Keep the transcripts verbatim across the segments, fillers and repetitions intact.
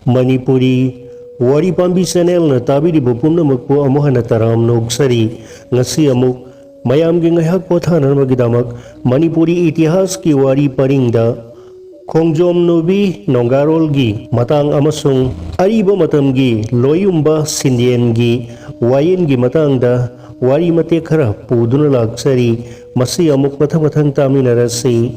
ꯃꯅꯤꯄꯨꯔꯤ ꯋꯥꯔꯤ ꯄꯥꯝꯕꯤ ꯆꯦꯅꯦꯜꯅ ꯇꯥꯕꯤꯔꯤꯕ ꯄꯨꯝꯅꯃꯛꯄꯨ ꯑꯃꯨꯛ ꯍꯟꯅ ꯇꯔꯥꯝꯅ ꯑꯣꯛꯆꯔꯤ꯫ ꯉꯁꯤ ꯑꯃꯨꯛ ꯃꯌꯥꯝꯒꯤ ꯉꯥꯏꯍꯥꯛ ꯄꯣꯊꯥꯅꯅꯕꯒꯤꯗꯃꯛ ꯃꯅꯤꯄꯨꯔꯤ ꯏꯇꯤꯍꯥꯁꯀꯤ ꯋꯥꯔꯤ ꯄꯔꯤꯡꯗ ꯈꯣꯡꯖꯣꯝ ꯅꯨꯕꯤ ꯅꯣꯡꯒꯥꯔꯣꯜꯒꯤ ꯃꯇꯥꯡ ꯑꯃꯁꯨꯡ ꯑꯔꯤꯕ ꯃꯇꯝꯒꯤ ꯂꯣꯏꯌꯨꯝꯕ ꯁꯤꯟꯗꯦꯟꯒꯤ ꯋꯥꯌꯦꯜꯒꯤ ꯃꯇꯥꯡꯗ ꯋꯥꯔꯤ ꯃꯇꯦꯛ ꯈꯔ ꯄꯨꯗꯨꯅ ꯂꯥꯛꯆꯔꯤ꯫ ꯃꯁꯤ ꯑꯃꯨꯛ ꯃꯊꯪ ꯃꯊꯪ ꯇꯥꯃꯤꯟꯅꯔꯁꯤ꯫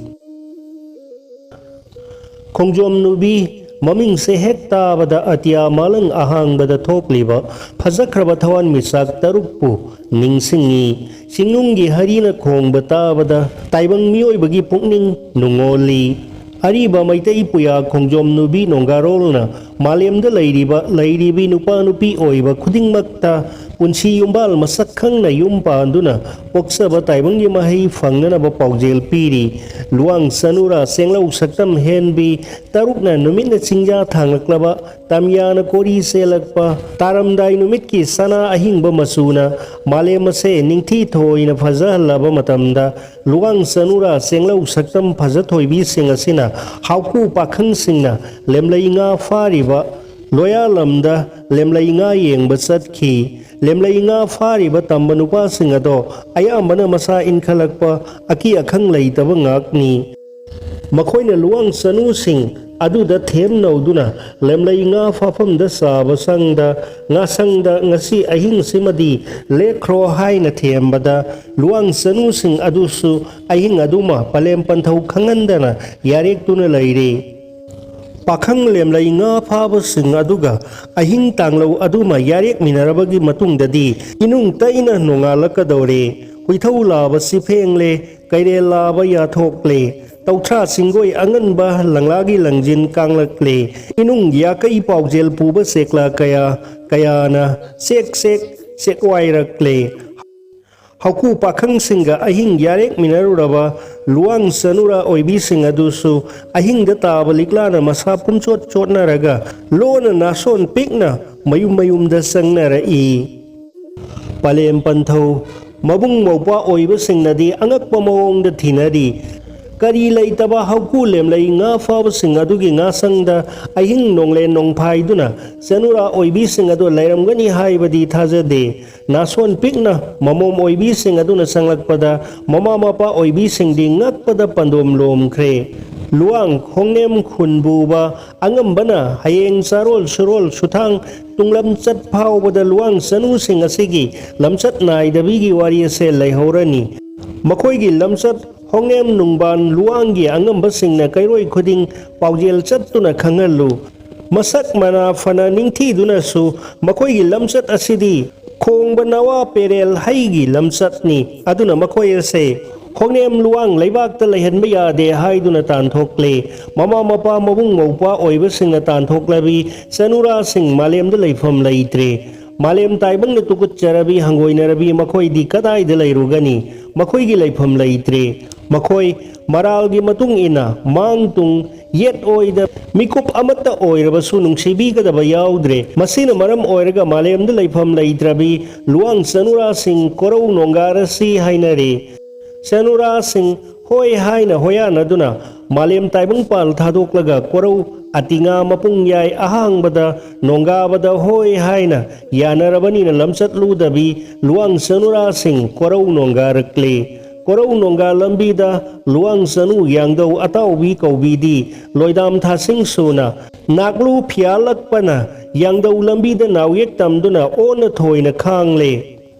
ꯈꯣꯡꯖꯣꯝ ꯅꯨꯕꯤ ꯃꯃꯤꯡꯁꯦ ꯍꯦꯛ ꯇꯥꯕꯗ ꯑꯇꯤꯌꯥ ꯃꯥꯂꯪ ꯑꯍꯥꯡꯕꯗ ꯊꯣꯛꯂꯤꯕ ꯐꯖꯈ꯭ꯔꯕ ꯊꯋꯥꯟꯃꯤꯆꯥꯛ ꯇꯔꯨꯛꯄꯨ ꯅꯤꯡꯁꯤꯡꯉꯤ꯫ ꯆꯤꯡꯅꯨꯡꯒꯤ ꯍꯔꯤꯅ ꯈꯣꯡꯕ ꯇꯥꯕꯗ ꯇꯥꯏꯕꯪ ꯃꯤꯑꯣꯏꯕꯒꯤ ꯄꯨꯛꯅꯤꯡ ꯅꯨꯡꯉꯣꯜꯂꯤ꯫ ꯑꯔꯤꯕ ꯃꯩꯇꯩ ꯄꯨꯌꯥ ꯈꯣꯡꯖꯣꯝ ꯅꯨꯕꯤ ꯅꯣꯡꯒꯥꯔꯣꯜꯅ ꯃꯥꯂꯦꯝꯗ ꯂꯩꯔꯤꯕ ꯂꯩꯔꯤꯕꯤ ꯅꯨꯄꯥ ꯅꯨꯄꯤ ꯑꯣꯏꯕ ꯈꯨꯗꯤꯡꯃꯛꯇ ꯄꯨꯟꯁꯤ ꯌꯨꯝꯕꯥꯜ ꯃꯁꯛ ꯈꯪꯅ ꯌꯨꯝ ꯄꯥꯟꯗꯨꯅ ꯄꯣꯛꯆꯕ ꯇꯥꯏꯕꯪꯒꯤ ꯃꯍꯩ ꯐꯪꯅꯅꯕ ꯄꯥꯎꯖꯦꯜ ꯄꯤꯔꯤ꯫ ꯂꯨꯋꯥꯡ ꯆꯅꯨꯔꯥ ꯆꯦꯡꯂꯧ ꯁꯛꯇꯝ ꯍꯦꯟꯕꯤ ꯇꯔꯨꯛꯅ ꯅꯨꯃꯤꯠꯅ ꯆꯤꯡꯖꯥ ꯊꯥꯡꯂꯛꯂꯕ, ꯇꯝꯌꯥꯅ ꯀꯣꯔꯤ ꯆꯦꯜꯂꯛꯄ, ꯇꯥꯔꯝꯗꯥꯏ ꯅꯨꯃꯤꯠꯀꯤ ꯁꯅꯥ ꯑꯍꯤꯡꯕ ꯃꯆꯨꯅ ꯃꯥꯂꯦꯝ ꯑꯁꯦ ꯅꯤꯡꯊꯤ ꯊꯣꯏꯅ ꯐꯖꯍꯜꯂꯕ ꯃꯇꯝꯗ, ꯂꯨꯋꯥꯡ ꯆꯅꯨꯔꯥ ꯆꯦꯡꯂꯧ ꯁꯛꯇꯝ ꯐꯖꯊꯣꯏꯕꯤꯁꯤꯡ ꯑꯁꯤꯅ ꯍꯥꯎꯀꯨ ꯄꯥꯈꯪꯁꯤꯡꯅ ꯂꯦꯝꯂꯩ ꯉꯥ ꯐꯥꯔꯤꯕ ꯂꯣꯌꯥꯂꯝꯗ ꯂꯦꯝꯂꯩ ꯉꯥ ꯌꯦꯡꯕ ꯆꯠꯈꯤ꯫ ꯂꯦꯝꯂꯩ ꯉꯥ ꯐꯥꯔꯤꯕ ꯇꯝꯕ ꯅꯨꯄꯥꯁꯤꯡ ꯑꯗꯣ ꯑꯌꯥꯝꯕꯅ ꯃꯁꯥ ꯏꯟꯈꯠꯂꯛꯄ, ꯑꯀꯤ ꯑꯈꯪ ꯂꯩꯇꯕ ꯉꯥꯛꯅꯤ꯫ ꯃꯈꯣꯏꯅ ꯂꯨꯋꯥꯡ ꯆꯅꯨꯁꯤꯡ ꯑꯗꯨꯗ ꯊꯦꯝꯅꯧꯗꯨꯅ ꯂꯦꯝꯂꯩ ꯉꯥ ꯐꯥꯐꯝꯗ ꯆꯥꯕ ꯁꯪꯗ, ꯉꯥꯁꯪꯗ ꯉꯁꯤ ꯑꯍꯤꯡꯁꯤꯃꯗꯤ ꯂꯦꯛꯈ꯭ꯔꯣ ꯍꯥꯏꯅ ꯊꯦꯝꯕꯗ, ꯂꯨꯋꯥꯡ ꯆꯅꯨꯁꯤꯡ ꯑꯗꯨꯁꯨ ꯑꯍꯤꯡ ꯑꯗꯨꯃ ꯄꯂꯦꯝ ꯄꯟꯊꯧ ꯈꯪꯍꯟꯗꯅ ꯌꯥꯔꯦꯛꯇꯨꯅ ꯂꯩꯔꯦ꯫ ꯄꯥꯈꯪ ꯂꯦꯝꯂꯩ ꯉꯥ ꯐꯥꯕꯁꯤꯡ ꯑꯗꯨꯒ ꯑꯍꯤꯡ ꯇꯥꯡꯂꯧ ꯑꯗꯨꯃ ꯌꯥꯔꯦꯛꯃꯤꯟꯅꯔꯕꯒꯤ ꯃꯇꯨꯡꯗꯗꯤ, ꯏꯅꯨꯡ ꯇꯩꯅ ꯅꯣꯡꯉꯥꯜꯂꯛꯀꯗꯧꯔꯦ꯫ ꯍꯨꯏꯊꯧ ꯂꯥꯕꯁꯤ ꯐꯦꯡꯂꯦ, ꯀꯩꯔꯦꯜ ꯂꯥꯕ ꯌꯥꯊꯣꯛꯂꯦ, ꯇꯧꯊ꯭ꯔꯥ ꯆꯤꯡꯒꯣꯏ ꯑꯉꯟꯕ ꯂꯪꯂꯥꯒꯤ ꯂꯪꯖꯤꯟ ꯀꯥꯡꯂꯛꯂꯦ, ꯏꯅꯨꯡ ꯌꯥꯀꯩ ꯄꯥꯎꯖꯦꯜ ꯄꯨꯕ ꯆꯦꯛꯂꯥ ꯀꯌꯥ ꯀꯌꯥꯅ ꯆꯦꯛ ꯆꯦꯛ ꯆꯦꯛꯋꯥꯏꯔꯛꯂꯦ꯫ ꯍꯧꯀꯨ ꯄꯥꯈꯪꯁꯤꯡꯒ ꯑꯍꯤꯡ ꯌꯥꯔꯦꯛꯃꯤꯟꯅꯔꯨꯔꯕ ꯂꯨꯋꯥꯡ ꯆꯅꯨꯔꯥ ꯑꯣꯏꯕꯤꯁꯤꯡ ꯑꯗꯨꯁꯨ ꯑꯍꯤꯡꯗ ꯇꯥꯕ ꯂꯤꯛꯂꯥꯅ ꯃꯁꯥ ꯄꯨꯝꯆꯣꯠ ꯆꯣꯠꯅꯔꯒ ꯂꯣꯟꯅ ꯅꯥꯁꯣꯟ ꯄꯤꯛꯅ ꯃꯌꯨꯝ ꯃꯌꯨꯝꯗ ꯆꯪꯅꯔꯛꯏ꯫ ꯄꯂꯦꯝ ꯄꯟꯊꯧ ꯃꯕꯨꯡ ꯃꯧꯄ꯭ꯋꯥ ꯑꯣꯏꯕꯁꯤꯡꯅꯗꯤ ꯑꯉꯛꯄ ꯃꯑꯣꯡꯗ ꯊꯤꯅꯔꯤ꯫ ꯀꯔꯤ ꯂꯩꯇꯕ ꯍꯧꯀꯨ ꯂꯦꯝꯂꯩ ꯉꯥ ꯐꯥꯕꯁꯤꯡ ꯑꯗꯨꯒꯤ ꯉꯥꯁꯪꯗ ꯑꯍꯤꯡ ꯅꯣꯡꯂꯦꯟ ꯅꯣꯡꯐꯥꯏꯗꯨꯅ ꯆꯅꯨꯔꯥ ꯑꯣꯏꯕꯤꯁꯤꯡ ꯑꯗꯨ ꯂꯩꯔꯝꯒꯅꯤ ꯍꯥꯏꯕꯗꯤ ꯊꯥꯖꯗꯦ꯫ ꯅꯥꯁꯣꯟ ꯄꯤꯛꯅ ꯃꯃꯣꯝ ꯑꯣꯏꯕꯤꯁꯤꯡ ꯑꯗꯨꯅ ꯆꯪꯂꯛꯄꯗ ꯃꯃꯥ ꯃꯄꯥ ꯑꯣꯏꯕꯤꯁꯤꯡꯗꯤ ꯉꯛꯄꯗ ꯄꯟꯗꯣꯝ ꯂꯣꯝꯈ꯭ꯔꯦ꯫ ꯂꯨꯋꯥꯡ ꯈꯣꯡꯅꯦꯝ ꯈꯨꯟꯕꯨꯕ ꯑꯉꯝꯕꯅ ꯍꯌꯦꯡ ꯆꯥꯔꯣꯜ ꯁꯨꯔꯣꯜ ꯁꯨꯊꯥꯡ ꯇꯨꯡꯂꯝꯆꯠ ꯐꯥꯎꯕꯗ ꯂꯨꯋꯥꯡ ꯆꯅꯨꯁꯤꯡ ꯑꯁꯤꯒꯤ ꯂꯝꯆꯠ ꯅꯥꯏꯗꯕꯤꯒꯤ ꯋꯥꯔꯤ ꯑꯁꯦ ꯂꯩꯍꯧꯔꯅꯤ꯫ ꯃꯈꯣꯏꯒꯤ ꯂꯝꯆꯠ ꯍꯣꯡꯅꯦꯝ ꯅꯨꯡꯕꯥꯟ ꯂꯨꯋꯥꯡꯒꯤ ꯑꯉꯝꯕꯁꯤꯡꯅ ꯀꯩꯔꯣꯏ ꯈꯨꯗꯤꯡ ꯄꯥꯎꯖꯦꯜ ꯆꯠꯇꯨꯅ ꯈꯪꯍꯜꯂꯨ꯫ ꯃꯁꯛ ꯃꯅꯥ ꯐꯅ ꯅꯤꯡꯊꯤꯗꯨꯅꯁꯨ ꯃꯈꯣꯏꯒꯤ ꯂꯝꯆꯠ ꯑꯁꯤꯗꯤ ꯈꯣꯡꯕ ꯅꯋꯥ ꯄꯦꯔꯦꯜ ꯍꯩꯒꯤ ꯂꯝꯆꯠꯅꯤ꯫ ꯑꯗꯨꯅ ꯃꯈꯣꯏ ꯑꯁꯦ ꯍꯣꯡꯅꯦꯝ ꯂꯨꯋꯥꯡ ꯂꯩꯕꯥꯛꯇ ꯂꯩꯍꯟꯕ ꯌꯥꯗꯦ ꯍꯥꯏꯗꯨꯅ ꯇꯥꯟꯊꯣꯛꯂꯦ꯫ ꯃꯃꯥ ꯃꯄꯥ ꯃꯕꯨꯡ ꯃꯧꯄ꯭ꯋꯥ ꯑꯣꯏꯕꯁꯤꯡꯅ ꯇꯥꯟꯊꯣꯛꯂꯕꯤ ꯆꯅꯨꯔꯥꯁꯤꯡ ꯃꯥꯂꯦꯝꯗ ꯂꯩꯐꯝ ꯂꯩꯇ꯭ꯔꯦ꯫ ꯃꯥꯂꯦꯝ ꯇꯥꯏꯕꯪꯅ ꯇꯨꯀꯠꯆꯔꯕꯤ ꯍꯪꯒꯣꯏꯅꯔꯕꯤ ꯃꯈꯣꯏꯗꯤ ꯀꯗꯥꯏꯗ ꯂꯩꯔꯨꯒꯅꯤ? ꯃꯈꯣꯏꯒꯤ ꯂꯩꯐꯝ ꯂꯩꯇ꯭ꯔꯦ꯫ ꯃꯈꯣꯏ ꯃꯔꯥꯜꯒꯤ ꯃꯇꯨꯡ ꯏꯟꯅ ꯃꯥꯡ ꯇꯨꯡ ꯌꯦꯠ ꯑꯣꯏꯗ ꯃꯤꯀꯨꯞ ꯑꯃꯠꯇ ꯑꯣꯏꯔꯕꯁꯨ ꯅꯨꯡꯁꯤꯕꯤꯒꯗꯕ ꯌꯥꯎꯗ꯭ꯔꯦ꯫ ꯃꯁꯤꯅ ꯃꯔꯝ ꯑꯣꯏꯔꯒ ꯃꯥꯂꯦꯝꯗ ꯂꯩꯐꯝ ꯂꯩꯇ꯭ꯔꯕꯤ ꯂꯨꯋꯥꯡ ꯆꯅꯨꯔꯥꯁꯤꯡ ꯀꯣꯔꯧ ꯅꯣꯡꯒꯥꯔꯁꯤ ꯍꯥꯏꯅꯔꯦ꯫ ꯆꯅꯨꯔꯥꯁꯤꯡ ꯍꯣꯏ ꯍꯥꯏꯅ ꯍꯣꯌꯥꯅꯗꯨꯅ ꯃꯥꯂꯦꯝ ꯇꯥꯏꯕꯪ ꯄꯥꯜ ꯊꯥꯗꯣꯛꯂꯒ ꯀꯣꯔꯧ ꯑꯇꯤꯉꯥ ꯃꯄꯨꯡ ꯌꯥꯏ ꯑꯍꯥꯡꯕꯗ ꯅꯣꯡꯒꯥꯕꯗ ꯍꯣꯏ ꯍꯥꯏꯅ ꯌꯥꯅꯔꯕꯅꯤꯅ ꯂꯝꯆꯠꯂꯨꯗꯕꯤ ꯂꯨꯋꯥꯡ ꯆꯅꯨꯔꯥꯁꯤꯡ ꯀꯣꯔꯧ ꯅꯣꯡꯒꯥꯔꯛꯂꯦ꯫ ꯀꯣꯔꯧ ꯅꯣꯡꯒꯥ ꯂꯝꯕꯤꯗ ꯂꯨꯋꯥꯡ ꯆꯅꯨ ꯌꯥꯡꯗꯧ ꯑꯇꯥꯎꯕꯤ ꯀꯧꯕꯤꯗꯤ ꯂꯣꯏꯗꯥꯝ ꯊꯥꯁꯤꯡ ꯁꯨꯅ ꯅꯥꯛꯂꯨ ꯐꯤꯌꯥꯜꯂꯛꯄꯅ ꯌꯥꯡꯗꯧ ꯂꯝꯕꯤꯗ ꯅꯥꯎꯌꯦꯛ ꯇꯝꯗꯨꯅ ꯑꯣꯟꯅ ꯊꯣꯏꯅ ꯈꯥꯡꯂꯦ꯫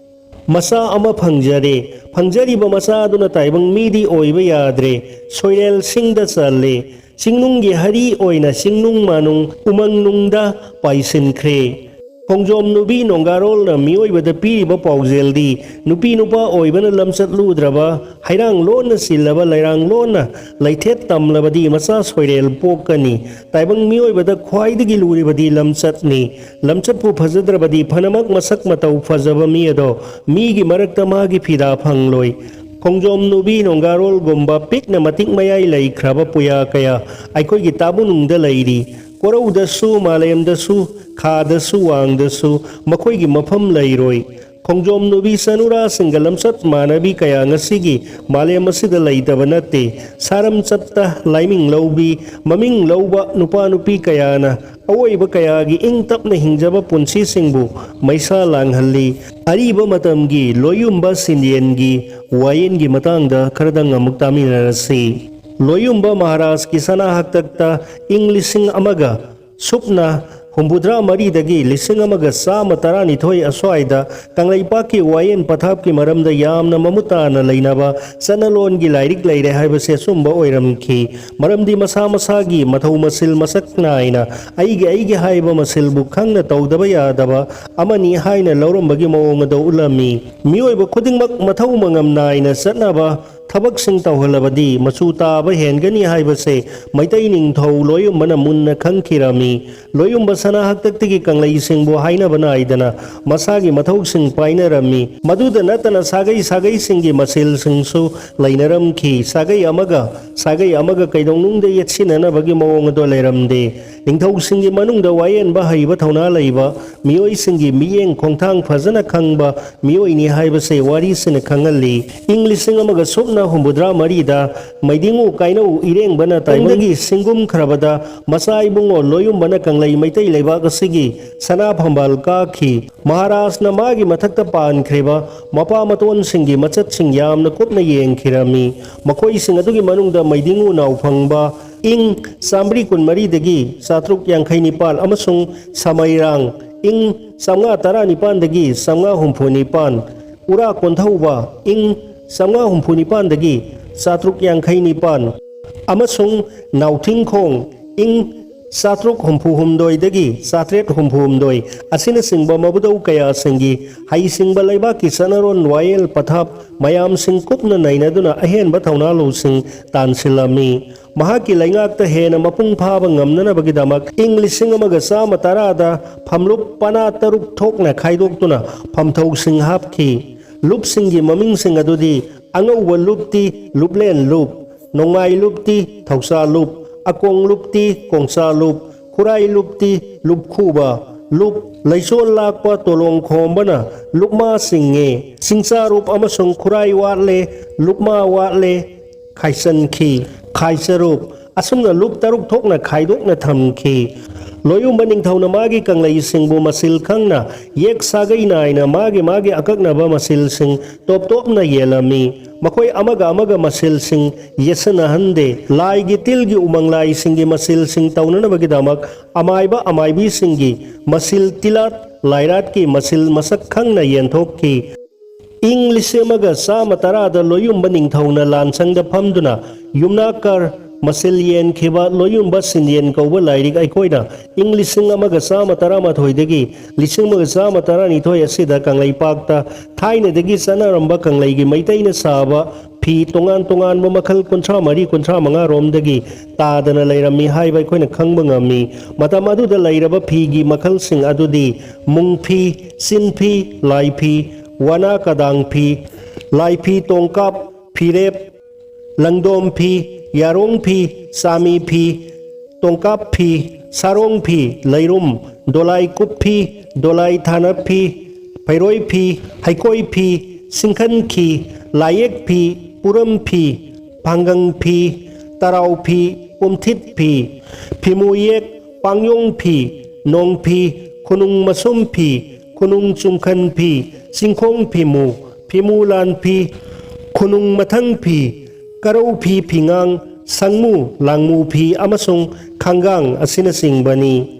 ꯃꯆꯥ ꯑꯃ ꯐꯪꯖꯔꯦ꯫ ꯐꯪꯖꯔꯤꯕ ꯃꯆꯥ ꯑꯗꯨꯅ ꯇꯥꯏꯕꯪ ꯃꯤꯗꯤ ꯑꯣꯏꯕ ꯌꯥꯗ꯭ꯔꯦ꯫ ꯁꯣꯏꯔꯦꯜꯁꯤꯡꯗ ꯆꯜꯂꯦ꯫ ꯆꯤꯡꯅꯨꯡꯒꯤ ꯍꯔꯤ ꯑꯣꯏꯅ ꯆꯤꯡꯅꯨꯡ ꯃꯥꯅꯨꯡ ꯎꯃꯪ ꯅꯨꯡꯗ ꯄꯥꯏꯁꯤꯟꯈ꯭ꯔꯦ꯫ ꯈꯣꯡꯖꯣꯝ ꯅꯨꯕꯤ ꯅꯣꯡꯒꯥꯔꯣꯜꯅ ꯃꯤꯑꯣꯏꯕꯗ ꯄꯤꯔꯤꯕ ꯄꯥꯎꯖꯦꯜꯗꯤ ꯅꯨꯄꯤ ꯅꯨꯄꯥ ꯑꯣꯏꯕꯅ ꯂꯝꯆꯠꯂꯨꯗ꯭ꯔꯕ, ꯍꯩꯔꯥꯡ ꯂꯣꯟꯅ ꯆꯤꯜꯂꯕ, ꯂꯩꯔꯥꯡ ꯂꯣꯟꯅ ꯂꯩꯊꯦꯠ ꯇꯝꯂꯕꯗꯤ ꯃꯆꯥ ꯁꯣꯏꯔꯦꯜ ꯄꯣꯛꯀꯅꯤ꯫ ꯇꯥꯏꯕꯪ ꯃꯤꯑꯣꯏꯕꯗ ꯈ꯭ꯋꯥꯏꯗꯒꯤ ꯂꯨꯔꯤꯕꯗꯤ ꯂꯝꯆꯠꯅꯤ꯫ ꯂꯝꯆꯠꯄꯨ ꯐꯖꯗ꯭ꯔꯕꯗꯤ ꯐꯅꯃꯛ ꯃꯁꯛ ꯃꯇꯧ ꯐꯖꯕ ꯃꯤ ꯑꯗꯣ ꯃꯤꯒꯤ ꯃꯔꯛꯇ ꯃꯥꯒꯤ ꯐꯤꯗꯥ ꯐꯪꯂꯣꯏ꯫ ꯈꯣꯡꯖꯣꯝ ꯅꯨꯕꯤ ꯅꯣꯡꯒꯥꯔꯣꯜꯒꯨꯝꯕ ꯄꯤꯛꯅ ꯃꯇꯤꯛ ꯃꯌꯥꯏ ꯂꯩꯈ꯭ꯔꯕ ꯄꯨꯌꯥ ꯀꯌꯥ ꯑꯩꯈꯣꯏꯒꯤ ꯇꯥꯕꯨꯅꯨꯡꯗ ꯂꯩꯔꯤ꯫ ꯀꯣꯔꯧꯗꯁꯨ, ꯃꯥꯂꯦꯝꯗꯁꯨ, ꯈꯥꯗꯁꯨ, ꯋꯥꯡꯗꯁꯨ ꯃꯈꯣꯏꯒꯤ ꯃꯐꯝ ꯂꯩꯔꯣꯏ꯫ ꯈꯣꯡꯖꯣꯝ ꯅꯨꯕꯤ ꯆꯅꯨꯔꯥꯁꯤꯡꯒ ꯂꯝꯆꯠ ꯃꯥꯟꯅꯕꯤ ꯀꯌꯥ ꯉꯁꯤꯒꯤ ꯃꯥꯂꯦꯝ ꯑꯁꯤꯗ ꯂꯩꯇꯕ ꯅꯠꯇꯦ꯫ ꯁꯥꯔꯝ ꯆꯠꯇ ꯂꯥꯏꯃꯤꯡ ꯂꯧꯕꯤ, ꯃꯃꯤꯡ ꯂꯧꯕ ꯅꯨꯄꯥ ꯅꯨꯄꯤ ꯀꯌꯥꯅ ꯑꯋꯣꯏꯕ ꯀꯌꯥꯒꯤ ꯏꯪ ꯇꯞꯅ ꯍꯤꯡꯖꯕ ꯄꯨꯟꯁꯤꯁꯤꯡꯕꯨ ꯃꯩꯁꯥ ꯂꯥꯡꯍꯜꯂꯤ꯫ ꯑꯔꯤꯕ ꯃꯇꯝꯒꯤ ꯂꯣꯏꯌꯨꯝꯕ ꯁꯤꯟꯌꯦꯟꯒꯤ ꯋꯥꯌꯦꯟꯒꯤ ꯃꯇꯥꯡꯗ ꯈꯔꯗꯪ ꯑꯃꯨꯛ ꯇꯥꯃꯤꯟꯅꯔꯁꯤ꯫ ꯂꯣꯏꯌꯨꯝꯕ ꯃꯍꯥꯔꯥꯖꯀꯤ ꯁꯅꯥ ꯍꯥꯛꯇꯛꯇ ꯏꯪ ꯂꯤꯁꯤꯡ ꯑꯃꯒ ꯁꯨꯞꯅ ꯍꯨꯝꯐꯨꯇꯔꯥ ꯃꯔꯤꯗꯒꯤ ꯂꯤꯁꯤꯡ ꯑꯃꯒ ꯆꯥꯝꯃ ꯇꯔꯥꯅꯤꯊꯣꯏ ꯑꯁ꯭ꯋꯥꯏꯗ ꯀꯪꯂꯩꯄꯥꯛꯀꯤ ꯋꯥꯌꯦꯟ ꯄꯊꯥꯞꯀꯤ ꯃꯔꯝꯗ ꯌꯥꯝꯅ ꯃꯃꯨꯠ ꯇꯥꯅ ꯂꯩꯅꯕ ꯆꯠꯅꯂꯣꯟꯒꯤ ꯂꯥꯏꯔꯤꯛ ꯂꯩꯔꯦ ꯍꯥꯏꯕꯁꯤ ꯑꯆꯨꯝꯕ ꯑꯣꯏꯔꯝꯈꯤ꯫ ꯃꯔꯝꯗꯤ ꯃꯁꯥ ꯃꯁꯥꯒꯤ ꯃꯊꯧ ꯃꯁꯤꯜ ꯃꯁꯛ ꯅꯥꯏꯅ ꯑꯩꯒꯤ ꯑꯩꯒꯤ ꯍꯥꯏꯕ ꯃꯁꯤꯜꯕꯨ ꯈꯪꯅ ꯇꯧꯗꯕ ꯌꯥꯗꯕ ꯑꯃꯅꯤ ꯍꯥꯏꯅ ꯂꯧꯔꯝꯕꯒꯤ ꯃꯑꯣꯡ ꯑꯗꯨ ꯎꯠꯂꯝꯃꯤ꯫ ꯃꯤꯑꯣꯏꯕ ꯈꯨꯗꯤꯡꯃꯛ ꯃꯊꯧ ꯃꯉꯝ ꯅꯥꯏꯅ ꯆꯠꯅꯕ ꯊꯕꯛꯁꯤꯡ ꯇꯧꯍꯜꯂꯕꯗꯤ ꯃꯆꯨ ꯇꯥꯕ ꯍꯦꯟꯒꯅꯤ ꯍꯥꯏꯕꯁꯦ ꯃꯩꯇꯩ ꯅꯤꯡꯊꯧ ꯂꯣꯏꯌꯨꯝꯕꯅ ꯃꯨꯟꯅ ꯈꯪꯈꯤꯔꯝꯃꯤ꯫ ꯂꯣꯏꯌꯨꯝꯕ ꯁꯅꯥ ꯍꯥꯛꯇꯛꯇꯒꯤ ꯀꯪꯂꯩꯁꯤꯡꯕꯨ ꯍꯥꯏꯅꯕ ꯅꯥꯏꯗꯅ ꯃꯁꯥꯒꯤ ꯃꯊꯧꯁꯤꯡ ꯄꯥꯏꯅꯔꯝꯃꯤ꯫ ꯃꯗꯨꯗ ꯅꯠꯇꯅ ꯁꯥꯒꯩ ꯁꯥꯒꯩꯁꯤꯡꯒꯤ ꯃꯁꯦꯜꯁꯤꯡꯁꯨ ꯂꯩꯅꯔꯝꯈꯤ꯫ ꯁꯥꯒꯩ ꯑꯃꯒ ꯁꯥꯒꯩ ꯑꯃꯒ ꯀꯩꯗꯧꯅꯨꯡꯗ ꯌꯦꯠꯁꯤꯟꯅꯅꯕꯒꯤ ꯃꯑꯣꯡ ꯑꯗꯣ ꯂꯩꯔꯝꯗꯦ꯫ ꯅꯤꯡꯊꯧꯁꯤꯡꯒꯤ ꯃꯅꯨꯡꯗ ꯋꯥꯌꯦꯟꯕ ꯍꯩꯕ ꯊꯧꯅꯥ ꯂꯩꯕ ꯃꯤꯑꯣꯏꯁꯤꯡꯒꯤ ꯃꯤꯠꯌꯦꯡ ꯈꯣꯡꯊꯥꯡ ꯐꯖꯅ ꯈꯪꯕ ꯃꯤꯑꯣꯏꯅꯤ ꯍꯥꯏꯕꯁꯦ ꯋꯥꯔꯤꯁꯤꯅ ꯈꯪꯍꯜꯂꯤ꯫ ꯏꯪ ꯂꯤꯁꯤꯡ ꯑꯃꯒ ꯁꯨꯞꯅ ꯍꯨꯝꯐꯨꯇꯔꯥ ꯃꯔꯤꯗ ꯃꯩꯗꯤꯡꯉꯨ ꯀꯥꯏꯅꯧ ꯏꯔꯦꯡꯕꯅ ꯇꯥꯏꯕꯪꯗꯒꯤ ꯁꯤꯡꯒꯨꯝꯈ꯭ꯔꯕꯗ ꯃꯆꯥ ꯏꯕꯨꯡꯉꯣ ꯂꯣꯏꯌꯨꯝꯕꯅ ꯀꯪꯂꯩ ꯃꯩꯇꯩ ꯂꯩꯕꯥꯛ ꯑꯁꯤꯒꯤ ꯁꯅꯥ ꯐꯝꯕꯥꯜ ꯀꯥꯈꯤ꯫ ꯃꯍꯥꯔꯥꯖꯅ ꯃꯥꯒꯤ ꯃꯊꯛꯇ ꯄꯥꯟꯈ꯭ꯔꯤꯕ ꯃꯄꯥ ꯃꯇꯣꯟꯁꯤꯡꯒꯤ ꯃꯆꯠꯁꯤꯡ ꯌꯥꯝꯅ ꯀꯨꯞꯅ ꯌꯦꯡꯈꯤꯔꯝꯃꯤ꯫ ꯃꯈꯣꯏꯁꯤꯡ ꯑꯗꯨꯒꯤ ꯃꯅꯨꯡꯗ ꯃꯩꯗꯤꯡꯉꯨ ꯅꯥꯎꯐꯪꯕ ꯏꯪ ꯆꯥꯃꯔꯤ ꯀꯨꯟꯃꯔꯤꯗꯒꯤ ꯆꯥꯇ꯭ꯔꯨꯛ ꯌꯥꯡꯈꯩ ꯅꯤꯄꯥꯟ ꯑꯃꯁꯨꯡ ꯁꯃꯩꯔꯥꯡ ꯏꯪ ꯆꯥꯃꯉꯥ ꯇꯔꯥꯅꯤꯄꯥꯟꯗꯒꯤ ꯆꯥꯃꯉꯥ ꯍꯨꯝꯐꯨ ꯅꯤꯄꯥꯟ, ꯎꯔꯥ ꯀꯣꯟꯊꯧꯕ ꯏꯪ ꯆꯥꯃꯉꯥ ꯍꯨꯝꯐꯨ ꯅꯤꯄꯥꯟꯗꯒꯤ ꯆꯥꯇ꯭ꯔꯨꯛ ꯌꯥꯡꯈꯩ ꯅꯤꯄꯥꯟ ꯑꯃꯁꯨꯡ ꯅꯥꯎꯊꯤꯡꯈꯣꯡ ꯏꯪ ꯆꯥꯇ꯭ꯔꯨꯛ ꯍꯨꯝꯐꯨ ꯍꯨꯝꯗꯣꯏꯗꯒꯤ ꯆꯥꯇ꯭ꯔꯦꯠ ꯍꯨꯝꯐꯨ ꯍꯨꯝꯗꯣꯏ ꯑꯁꯤꯅꯆꯤꯡꯕ ꯃꯕꯨꯗꯧ ꯀꯌꯥꯁꯤꯡꯒꯤ ꯍꯩꯁꯤꯡꯕ ꯂꯩꯕꯥꯛꯀꯤ ꯆꯠꯅꯔꯣꯟ ꯋꯥꯌꯦꯜ ꯄꯊꯥꯞ ꯃꯌꯥꯝꯁꯤꯡ ꯀꯨꯞꯅ ꯅꯩꯅꯗꯨꯅ ꯑꯍꯦꯟꯕ ꯊꯧꯅꯥ ꯂꯧꯁꯤꯡ ꯇꯥꯟꯁꯤꯜꯂꯝꯃꯤ꯫ ꯃꯍꯥꯛꯀꯤ ꯂꯩꯉꯥꯛꯇ ꯍꯦꯟꯅ ꯃꯄꯨꯡ ꯐꯥꯕ ꯉꯝꯅꯅꯕꯒꯤꯗꯃꯛ ꯏꯪ ꯂꯤꯁꯤꯡ ꯑꯃꯒ ꯆꯥꯝꯃ ꯇꯔꯥꯗ ꯐꯝꯂꯨꯞ ꯄꯅꯥ ꯇꯔꯨꯛ ꯊꯣꯛꯅ ꯈꯥꯏꯗꯣꯛꯇꯨꯅ ꯐꯝꯊꯧꯁꯤꯡ ꯍꯥꯞꯈꯤ꯫ ꯂꯨꯞꯁꯤꯡꯒꯤ ꯃꯃꯤꯡꯁꯤꯡ ꯑꯗꯨꯗꯤ ꯑꯉꯧꯕ ꯂꯨꯞꯇꯤ ꯂꯨꯞꯂꯦꯟ ꯂꯨꯞ, ꯅꯣꯡꯃꯥꯏ ꯂꯨꯞꯇꯤ ꯊꯧꯁꯥ ꯂꯨꯞ, ꯑꯀꯣꯡ ꯂꯨꯞꯇꯤ ꯀꯣꯡꯆꯥ ꯂꯨꯞ, ꯈꯨꯔꯥꯏ ꯂꯨꯞꯇꯤ ꯂꯨꯞꯈꯨꯕ, ꯂꯨꯞ, ꯂꯩꯆꯣꯜ ꯂꯥꯛꯄ ꯇꯣꯂꯣꯡ ꯈꯣꯝꯕꯅ ꯂꯨꯞꯃꯥ ꯆꯤꯡꯉꯦ꯫ ꯆꯤꯡꯆꯥꯔꯨꯞ ꯑꯃꯁꯨꯡ ꯈꯨꯔꯥꯏ ꯋꯥꯠꯂꯦ, ꯂꯨꯞꯃꯥ ꯋꯥꯠꯂꯦ, ꯈꯥꯏꯆꯟꯈꯤ꯫ ꯈꯥꯏꯆꯔꯨꯞ, ꯑꯁꯨꯝꯅ ꯂꯨꯞ ꯇꯔꯨꯛ ꯊꯣꯛꯅ ꯈꯥꯏꯗꯣꯛꯅ ꯊꯝꯈꯤ꯫ ꯂꯣꯌꯨꯝꯕ ꯅꯤꯡꯊꯧꯅ ꯃꯥꯒꯤ ꯀꯪꯂꯩꯁꯤꯡꯕꯨ ꯃꯁꯤꯜ ꯈꯪꯅ ꯌꯦꯛ ꯁꯥꯒꯩ ꯅꯥꯏꯅ ꯃꯥꯒꯤ ꯃꯥꯒꯤ ꯑꯀꯛꯅꯕ ꯃꯁꯤꯜꯁꯤꯡ ꯇꯣꯞ ꯇꯣꯞꯅ ꯌꯦꯜꯂꯝꯃꯤ꯫ ꯃꯈꯣꯏ ꯑꯃꯒ ꯑꯃꯒ ꯃꯁꯤꯜꯁꯤꯡ ꯌꯦꯠꯁꯤꯟꯅꯍꯟꯗꯦ꯫ ꯂꯥꯏꯒꯤ ꯇꯤꯜꯒꯤ ꯎꯃꯪ ꯂꯥꯏꯁꯤꯡꯒꯤ ꯃꯁꯤꯜꯁꯤꯡ ꯇꯧꯅꯅꯕꯒꯤꯗꯃꯛ ꯑꯃꯥꯏꯕ ꯑꯃꯥꯏꯕꯤꯁꯤꯡꯒꯤ ꯃꯁꯤꯜ ꯇꯤꯂꯥꯠ ꯂꯥꯏꯔꯥꯠꯀꯤ ꯃꯁꯤꯜ ꯃꯁꯛ ꯈꯪꯅ ꯌꯦꯟꯊꯣꯛꯈꯤ꯫ ꯏꯪ ꯂꯤꯁꯤꯡ ꯑꯃꯒ ꯆꯥꯝꯃ ꯇꯔꯥꯗ ꯂꯣꯌꯨꯝꯕ ꯅꯤꯡꯊꯧꯅ ꯂꯥꯟꯁꯪꯗ ꯐꯝꯗꯨꯅ ꯌꯨꯝꯅꯥꯀꯔ ꯃꯁꯤꯜ ꯌꯦꯟꯈꯤꯕ ꯂꯣꯌꯨꯝꯕ ꯁꯤꯟꯌꯦꯟ ꯀꯧꯕ ꯂꯥꯏꯔꯤꯛ ꯑꯩꯈꯣꯏꯅ ꯏꯪ ꯂꯤꯁꯤꯡ ꯑꯃꯒ ꯆꯥꯝꯃ ꯇꯔꯥꯃꯥꯊꯣꯏꯗꯒꯤ ꯂꯤꯁꯤꯡ ꯑꯃꯒ ꯆꯥꯝꯃ ꯇꯔꯥꯅꯤꯊꯣꯏ ꯑꯁꯤꯗ ꯀꯪꯂꯩꯄꯥꯛꯇ ꯊꯥꯏꯅꯗꯒꯤ ꯆꯠꯅꯔꯝꯕ ꯀꯪꯂꯩꯒꯤ ꯃꯩꯇꯩꯅ ꯁꯥꯕ ꯐꯤ ꯇꯣꯉꯥꯟ ꯇꯣꯉꯥꯟꯕ ꯃꯈꯜ ꯀꯨꯟꯊ꯭ꯔꯥ ꯃꯔꯤ ꯀꯨꯟꯊ꯭ꯔꯥ ꯃꯉꯥ ꯔꯣꯝꯗꯒꯤ ꯇꯥꯗꯅ ꯂꯩꯔꯝꯃꯤ ꯍꯥꯏꯕ ꯑꯩꯈꯣꯏꯅ ꯈꯪꯕ ꯉꯝꯃꯤ꯫ ꯃꯇꯝ ꯑꯗꯨꯗ ꯂꯩꯔꯕ ꯐꯤꯒꯤ ꯃꯈꯜꯁꯤꯡ ꯑꯗꯨꯗꯤ ꯃꯨꯡꯐꯤ, ꯆꯤꯟꯐꯤ, ꯂꯥꯏꯐꯤ, ꯋꯥꯅꯥ ꯀꯗꯥꯡ ꯐꯤ, ꯂꯥꯏꯐꯤ ꯇꯣꯡꯀꯥꯞ, ꯐꯤꯔꯦꯞ, ꯂꯪꯗꯣꯝ ꯐꯤ, ꯌꯥꯔꯣꯡ ꯐꯤ, ꯆꯥꯃꯤ ꯐꯤ, ꯇꯣꯡꯀꯥꯞ ꯐꯤ, ꯁꯥꯔꯣꯡ ꯐꯤ, ꯂꯩꯔꯨꯝ, ꯗꯣꯂꯥꯏ ꯀꯨꯞ ꯐꯤ, ꯗꯣꯂꯥꯏ ꯊꯥꯅꯞ ꯐꯤ, ꯐꯩꯔꯣꯏ ꯐꯤ, ꯍꯩꯀꯣꯏ ꯐꯤ, ꯁꯤꯡꯈꯟ ꯈꯤ, ꯂꯥꯏꯌꯦꯛ ꯐꯤ, ꯄꯨꯔꯝ ꯐꯤ, ꯄꯥꯡꯒꯪ ꯐꯤ, ꯇꯔꯥꯎ ꯐꯤ, ꯄꯨꯝꯊꯤꯠ ꯐꯤ, ꯐꯤꯃꯨ ꯌꯦꯛ, ꯄꯥꯡꯌꯣꯡ ꯐꯤ, ꯅꯣꯡ ꯐꯤ, ꯈꯨꯅꯨꯡ ꯃꯁꯨꯝ ꯐꯤ, ꯈꯨꯅꯨꯡ ꯆꯨꯝꯈꯟ ꯐꯤ, ꯆꯤꯡꯈꯣꯡ ꯐꯤꯃꯨ, ꯐꯤꯃꯨ ꯂꯥꯟ ꯐꯤ, ꯈꯨꯅꯨꯡ ꯃꯊꯪ ꯐꯤ, ꯀꯔꯧ ꯐꯤ ꯐꯤꯉꯥꯡ, ꯁꯪꯃꯨ, ꯂꯥꯡꯃꯨ ꯐꯤ ꯑꯃꯁꯨꯡ ꯈꯥꯡꯒꯥꯡ ꯑꯁꯤꯅꯆꯤꯡꯕꯅꯤ꯫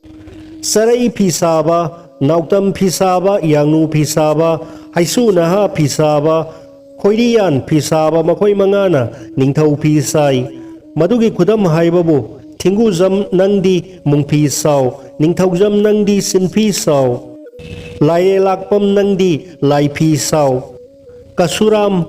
ꯆꯔꯩ ꯐꯤ ꯁꯥꯕ, ꯅꯥꯎꯇꯝ ꯐꯤ ꯁꯥꯕ, ꯌꯥꯡꯅꯨ ꯐꯤ ꯁꯥꯕ, ꯍꯩꯁꯨ ꯅꯍꯥ ꯐꯤ ꯁꯥꯕ, ꯈꯣꯏꯔꯤꯌꯥꯟ ꯐꯤ ꯁꯥꯕ ꯃꯈꯣꯏ ꯃꯉꯥꯅ ꯅꯤꯡꯊꯧ ꯐꯤ ꯁꯥꯏ꯫ ꯃꯗꯨꯒꯤ ꯈꯨꯗꯝ ꯍꯥꯏꯕꯕꯨ ꯊꯤꯡꯒꯨꯖꯝ ꯅꯪꯗꯤ ꯃꯨꯡꯐꯤ ꯁꯥꯎ, ꯅꯤꯡꯊꯧꯖꯝ ꯅꯪꯗꯤ ꯁꯤꯟꯐꯤ ꯁꯥꯎ, ꯂꯥꯏꯔꯦ ꯂꯥꯛꯄꯝ ꯅꯪꯗꯤ ꯂꯥꯏꯐꯤ ꯁꯥꯎ, ꯀꯁꯨꯔꯥꯝ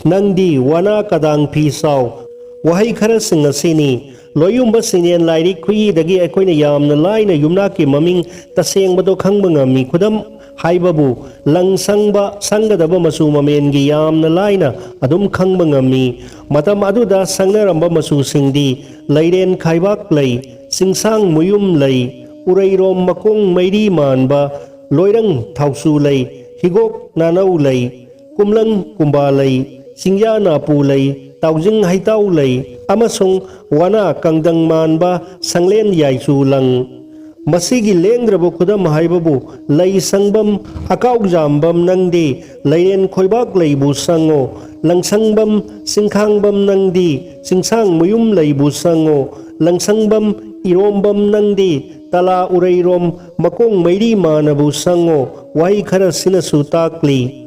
ꯅꯪꯗꯤ ꯋꯥꯅꯥ ꯀꯗꯥꯡ ꯐꯤ ꯁꯥꯎ꯫ ꯋꯥꯍꯩ ꯈꯔꯁꯤꯡ ꯑꯁꯤꯅꯤ꯫ ꯂꯣꯏꯌꯨꯝꯕ ꯁꯤꯡꯌꯦꯟ ꯂꯥꯏꯔꯤꯛ ꯈꯨꯏꯗꯒꯤ ꯑꯩꯈꯣꯏꯅ ꯌꯥꯝꯅ ꯂꯥꯏꯅ ꯌꯨꯝꯅꯥꯛꯀꯤ ꯃꯃꯤꯡ ꯇꯁꯦꯡꯕꯗꯣ ꯈꯪꯕ ꯉꯝꯃꯤ꯫ ꯈꯨꯗꯝ ꯍꯥꯏꯕꯕꯨ ꯂꯪ ꯁꯪꯕ, ꯁꯪꯒꯗꯕ ꯃꯆꯨ ꯃꯃꯦꯟꯒꯤ ꯌꯥꯝꯅ ꯂꯥꯏꯅ ꯑꯗꯨꯝ ꯈꯪꯕ ꯉꯝꯃꯤ꯫ ꯃꯇꯝ ꯑꯗꯨꯗ ꯁꯪꯅꯔꯝꯕ ꯃꯆꯨꯁꯤꯡꯗꯤ ꯂꯩꯔꯦꯟ ꯈꯥꯏꯕꯥꯛ ꯂꯩ, ꯆꯤꯡꯁꯥꯡ ꯃꯨꯌꯨꯝ ꯂꯩ, ꯎꯔꯩꯔꯣꯝ ꯃꯀꯣꯡ ꯃꯩꯔꯤ ꯃꯥꯟꯕ, ꯂꯣꯏꯔꯪ ꯊꯥꯎꯁꯨ ꯂꯩ, ꯍꯤꯒꯣꯛ ꯅꯥꯅꯧ ꯂꯩ, ꯀꯨꯝꯂꯪ ꯀꯨꯝꯕꯥ ꯂꯩ, ꯆꯤꯡꯌꯥ ꯅꯥꯄꯨ ꯂꯩ, ꯇꯥꯎꯖꯤꯡ ꯍꯩꯇꯥꯎ ꯂꯩ, ꯑꯃꯁꯨꯡ ꯋꯥꯅꯥ ꯀꯪꯗꯪ ꯃꯥꯟꯕ ꯁꯪꯂꯦꯟ ꯌꯥꯏꯆꯨ ꯂꯪ꯫ ꯃꯁꯤꯒꯤ ꯂꯦꯡꯗ꯭ꯔꯕ ꯈꯨꯗꯝ ꯍꯥꯏꯕꯕꯨ ꯂꯩ ꯁꯪꯕꯝ ꯑꯀꯥꯎꯖꯥꯝꯕꯝ ꯅꯪꯗꯤ, ꯂꯩꯔꯦꯟ ꯈꯣꯏꯕꯥꯛ ꯂꯩꯕꯨ ꯁꯪꯉꯣ, ꯂꯪꯁꯪꯕꯝ ꯆꯤꯡꯈꯥꯡꯕꯝ ꯅꯪꯗꯤ, ꯆꯤꯡꯁꯥꯡ ꯃꯌꯨꯝ ꯂꯩꯕꯨ ꯁꯪꯉꯣ, ꯂꯪꯁꯪꯕꯝ ꯏꯔꯣꯝꯕꯝ ꯅꯪꯗꯤ, ꯇꯂꯥ ꯎꯔꯩꯔꯣꯝ ꯃꯀꯣꯡ ꯃꯩꯔꯤ ꯃꯥꯅꯕꯨ ꯁꯪꯉꯣ꯫ ꯋꯥꯍꯩ ꯈꯔꯁꯤꯅꯁꯨ ꯇꯥꯛꯂꯤ꯫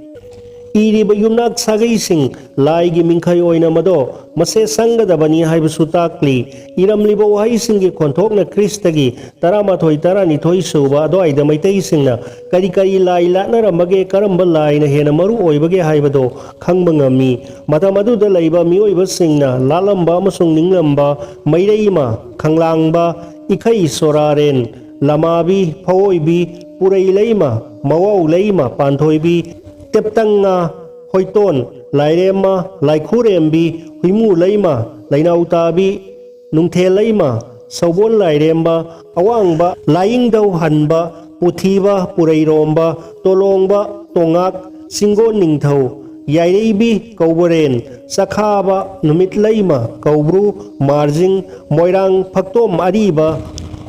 ꯏꯔꯤꯕ ꯌꯨꯝꯅꯥꯛ ꯁꯥꯒꯩꯁꯤꯡ ꯂꯥꯏꯒꯤ ꯃꯤꯡꯈꯩ ꯑꯣꯏꯅ ꯃꯗꯣ ꯃꯁꯦ ꯁꯪꯒꯗꯕꯅꯤ ꯍꯥꯏꯕꯁꯨ ꯇꯥꯛꯂꯤ꯫ ꯏꯔꯝꯂꯤꯕ ꯋꯥꯍꯩꯁꯤꯡꯒꯤ ꯈꯣꯟꯊꯣꯛꯅ ꯈ꯭ꯔꯤꯁꯇꯒꯤ ꯇꯔꯥꯃꯥꯊꯣꯏ, ꯇꯔꯥꯅꯤꯊꯣꯏ ꯁꯨꯕ ꯑꯗꯨꯋꯥꯏꯗ ꯃꯩꯇꯩꯁꯤꯡꯅ ꯀꯔꯤ ꯀꯔꯤ ꯂꯥꯏ ꯂꯥꯠꯅꯔꯝꯕꯒꯦ, ꯀꯔꯝꯕ ꯂꯥꯏꯅ ꯍꯦꯟꯅ ꯃꯔꯨ ꯑꯣꯏꯕꯒꯦ ꯍꯥꯏꯕꯗꯣ ꯈꯪꯕ ꯉꯝꯃꯤ꯫ ꯃꯇꯝ ꯑꯗꯨꯗ ꯂꯩꯕ ꯃꯤꯑꯣꯏꯕꯁꯤꯡꯅ ꯂꯥꯠꯂꯝꯕ ꯑꯃꯁꯨꯡ ꯅꯤꯡꯂꯝꯕ ꯃꯩꯔꯩꯃ, ꯈꯪꯂꯥꯡꯕ, ꯏꯈꯩ ꯁꯣꯔꯥꯔꯦꯟ, ꯂꯃꯥꯕꯤ, ꯐꯑꯣꯏꯕꯤ, ꯄꯨꯔꯩ ꯂꯩꯃ, ꯃꯋꯥꯎ ꯂꯩꯃ, ꯄꯥꯟꯊꯣꯏꯕꯤ, ꯇꯦꯞꯇꯪꯉꯥ, ꯍꯣꯏꯇꯣꯟ, ꯂꯥꯏꯔꯦꯝꯃ, ꯂꯥꯏꯈꯨꯔꯦꯝꯕꯤ, ꯍꯨꯏꯃꯨ ꯂꯩꯃ, ꯂꯩꯅꯥꯎꯇꯥꯕꯤ, ꯅꯨꯡꯊꯦꯜ ꯂꯩꯃ, ꯁꯧꯕꯣꯜ ꯂꯥꯏꯔꯦꯝꯕ, ꯑꯋꯥꯡꯕ ꯂꯥꯏꯌꯤꯡꯗꯧ ꯍꯟꯕ, ꯄꯨꯊꯤꯕ, ꯄꯨꯔꯩꯔꯣꯝꯕ, ꯇꯣꯂꯣꯡꯕ, ꯇꯣꯉꯥꯛ, ꯆꯤꯡꯒꯣꯟ ꯅꯤꯡꯊꯧ, ꯌꯥꯏꯔꯩꯕꯤ, ꯀꯧꯕꯔꯦꯟ, ꯆꯈꯥꯕ, ꯅꯨꯃꯤꯠ ꯂꯩꯃ, ꯀꯧꯕ꯭ꯔꯨ, ꯃꯥꯔꯖꯤꯡ, ꯃꯣꯏꯔꯥꯡ, ꯐꯛꯇꯣꯝ ꯑꯔꯤꯕ,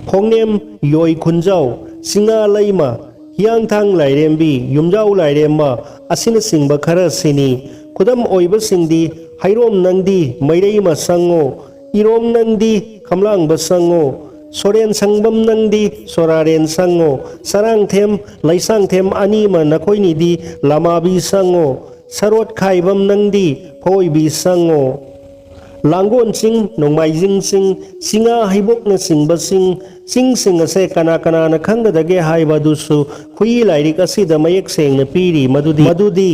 ꯈꯣꯡꯅꯦꯝ, ꯌꯣꯏ ꯈꯨꯟꯖꯥꯎ, ꯆꯤꯉꯥ ꯂꯩꯃ, ꯍꯤꯌꯥꯡꯊꯥꯡ ꯂꯥꯏꯔꯦꯝꯕꯤ, ꯌꯨꯝꯖꯥꯎ ꯂꯥꯏꯔꯦꯝꯃ ꯑꯁꯤꯅꯆꯤꯡꯕ ꯈꯔ ꯑꯁꯤꯅꯤ꯫ ꯈꯨꯗꯝ ꯑꯣꯏꯕꯁꯤꯡꯗꯤ ꯍꯩꯔꯣꯝ ꯅꯪꯗꯤ ꯃꯩꯔꯩꯃ ꯁꯪꯉꯣ, ꯏꯔꯣꯝ ꯅꯪꯗꯤ ꯈꯝꯂꯥꯡꯕ ꯁꯪꯉꯣ, ꯁꯣꯔꯦꯟ ꯁꯪꯕꯝ ꯅꯪꯗꯤ ꯁꯣꯔꯥꯔꯦꯟ ꯁꯪꯉꯣ, ꯁꯔꯥꯡꯊꯦꯝ ꯂꯩꯁꯥꯡꯊꯦꯝ ꯑꯅꯤꯃ ꯅꯈꯣꯏꯅꯤꯗꯤ ꯂꯃꯥꯕꯤ ꯁꯪꯉꯣ, ꯁꯔꯣꯠ ꯈꯥꯏꯕꯝ ꯅꯪꯗꯤ ꯐꯑꯣꯏꯕꯤ ꯁꯪꯉꯣ꯫ ꯂꯥꯡꯒꯣꯜ ꯆꯤꯡ, ꯅꯣꯡꯃꯥꯏꯖꯤꯡ ꯆꯤꯡ, ꯆꯤꯉꯥ ꯍꯩꯕꯣꯛꯅꯆꯤꯡꯕꯁꯤꯡ, ꯆꯤꯡꯁꯤꯡ ꯑꯁꯦ ꯀꯅꯥ ꯀꯅꯥꯅ ꯈꯪꯒꯗꯒꯦ ꯍꯥꯏꯕ ꯑꯗꯨꯁꯨ ꯈꯨꯏ ꯂꯥꯏꯔꯤꯛ ꯑꯁꯤꯗ ꯃꯌꯦꯛ ꯁꯦꯡꯅ ꯄꯤꯔꯤ꯫ ꯃꯗꯨꯗꯤ, ꯃꯗꯨꯗꯤ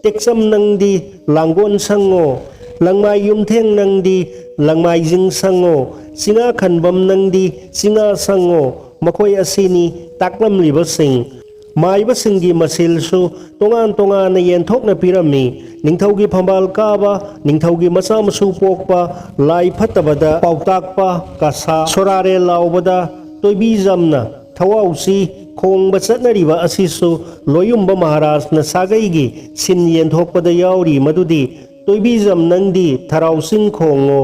ꯇꯦꯛꯆꯝ ꯅꯪꯗꯤ ꯂꯥꯡꯒꯣꯜ ꯁꯪꯉꯣ, ꯂꯪꯃꯥꯏ ꯌꯨꯝꯊꯦꯡ ꯅꯪꯗꯤ ꯂꯪꯃꯥꯏꯖꯤꯡ ꯁꯪꯉꯣ, ꯆꯤꯉꯥ ꯈꯟꯕꯝ ꯅꯪꯗꯤ ꯆꯤꯉꯥ ꯁꯪꯉꯣ, ꯃꯈꯣꯏ ꯑꯁꯤꯅꯤ ꯇꯥꯛꯂꯝꯂꯤꯕꯁꯤꯡ꯫ ꯃꯥꯏꯕꯁꯤꯡꯒꯤ ꯃꯁꯤꯜꯁꯨ ꯇꯣꯉꯥꯟ ꯇꯣꯉꯥꯟꯅ ꯌꯦꯟꯊꯣꯛꯅ ꯄꯤꯔꯝꯃꯤ꯫ ꯅꯤꯡꯊꯧꯒꯤ ꯐꯝꯕꯥꯜ ꯀꯥꯕ, ꯅꯤꯡꯊꯧꯒꯤ ꯃꯆꯥ ꯃꯁꯨ ꯄꯣꯛꯄ, ꯂꯥꯏ ꯐꯠꯇꯕꯗ ꯄꯥꯎꯇꯥꯛꯄ, ꯀꯁꯥ, ꯁꯣꯔꯥꯔꯦꯜ ꯂꯥꯎꯕꯗ ꯇꯣꯏꯕꯤꯖꯝꯅ ꯊꯋꯥꯎꯁꯤ ꯈꯣꯡꯕ ꯆꯠꯅꯔꯤꯕ ꯑꯁꯤꯁꯨ ꯂꯣꯌꯨꯝꯕ ꯃꯍꯥꯔꯥꯖꯅ ꯁꯥꯒꯩꯒꯤ ꯁꯤꯟ ꯌꯦꯟꯊꯣꯛꯄꯗ ꯌꯥꯎꯔꯤ꯫ ꯃꯗꯨꯗꯤ ꯇꯣꯏꯕꯤꯖꯝ ꯅꯪꯗꯤ ꯊꯔꯥꯎꯁꯤꯡ ꯈꯣꯡꯉꯣ꯫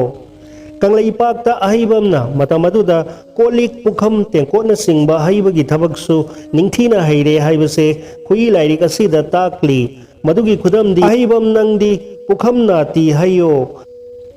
ꯀꯪꯂꯩꯄꯥꯛꯇ ꯑꯍꯩꯕꯝꯅ ꯃꯇꯝ ꯑꯗꯨꯗ ꯀꯣꯜ ꯂꯤꯛ, ꯄꯨꯈꯝ ꯇꯦꯡꯀꯣꯠꯅꯆꯤꯡꯕ ꯍꯩꯕꯒꯤ ꯊꯕꯛꯁꯨ ꯅꯤꯡꯊꯤꯅ ꯍꯩꯔꯦ ꯍꯥꯏꯕꯁꯦ ꯈꯨꯏ ꯂꯥꯏꯔꯤꯛ ꯑꯁꯤꯗ ꯇꯥꯛꯂꯤ꯫ ꯃꯗꯨꯒꯤ ꯈꯨꯗꯝꯗꯤ, ꯑꯍꯩꯕꯝ ꯅꯪꯗꯤ ꯄꯨꯈꯝ ꯅꯥꯇꯤ ꯍꯩꯌꯣ꯫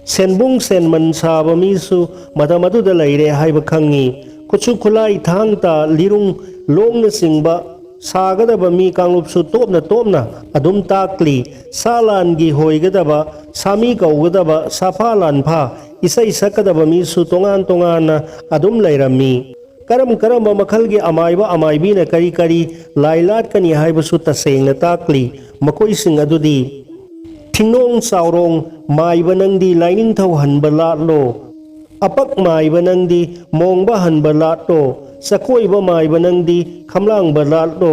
ꯁꯦꯟꯕꯨꯡ ꯁꯦꯟꯃꯟ ꯁꯥꯕ ꯃꯤꯁꯨ ꯃꯇꯝ ꯑꯗꯨꯗ ꯂꯩꯔꯦ ꯍꯥꯏꯕ ꯈꯪꯉꯤ꯫ ꯈꯨꯠꯁꯨ ꯈꯨꯠꯂꯥꯏ, ꯊꯥꯡ ꯇꯥ, ꯂꯤꯔꯨꯡ, ꯂꯣꯡꯅꯆꯤꯡꯕ ꯁꯥꯒꯗꯕ ꯃꯤ ꯀꯥꯡꯂꯨꯞꯁꯨ ꯇꯣꯞꯅ ꯇꯣꯞꯅ ꯑꯗꯨꯝ ꯇꯥꯛꯂꯤ꯫ ꯁꯥ ꯂꯥꯟꯒꯤ ꯍꯣꯏꯒꯗꯕ, ꯁꯥꯃꯤ ꯀꯧꯒꯗꯕ, ꯁꯥꯐꯥ ꯂꯥꯟꯐꯥ, ꯏꯁꯩ ꯁꯛꯀꯗꯕ ꯃꯤꯁꯨ ꯇꯣꯉꯥꯟ ꯇꯣꯉꯥꯟꯅ ꯑꯗꯨꯝ ꯂꯩꯔꯝꯃꯤ꯫ ꯀꯔꯝ ꯀꯔꯝꯕ ꯃꯈꯜꯒꯤ ꯑꯃꯥꯏꯕ ꯑꯃꯥꯏꯕꯤꯅ ꯀꯔꯤ ꯀꯔꯤ ꯂꯥꯏ ꯂꯥꯠꯀꯅꯤ ꯍꯥꯏꯕꯁꯨ ꯇꯁꯦꯡꯅ ꯇꯥꯛꯂꯤ꯫ ꯃꯈꯣꯏꯁꯤꯡ ꯑꯗꯨꯗꯤ: ꯊꯤꯡꯅꯣꯡ ꯆꯥꯎꯔꯣꯡ ꯃꯥꯏꯕ ꯅꯪꯗꯤ ꯂꯥꯏꯅꯤꯡꯊꯧ ꯍꯟꯕ ꯂꯥꯠꯂꯣ꯫ ꯑꯄꯛ ꯃꯥꯏꯕ ꯅꯪꯗꯤ ꯃꯣꯡꯕ ꯍꯟꯕ ꯂꯥꯠꯂꯣ꯫ ꯆꯀꯣꯏꯕ ꯃꯥꯏꯕ ꯅꯪꯗꯤ ꯈꯝꯂꯥꯡꯕ ꯂꯥꯠꯂꯣ꯫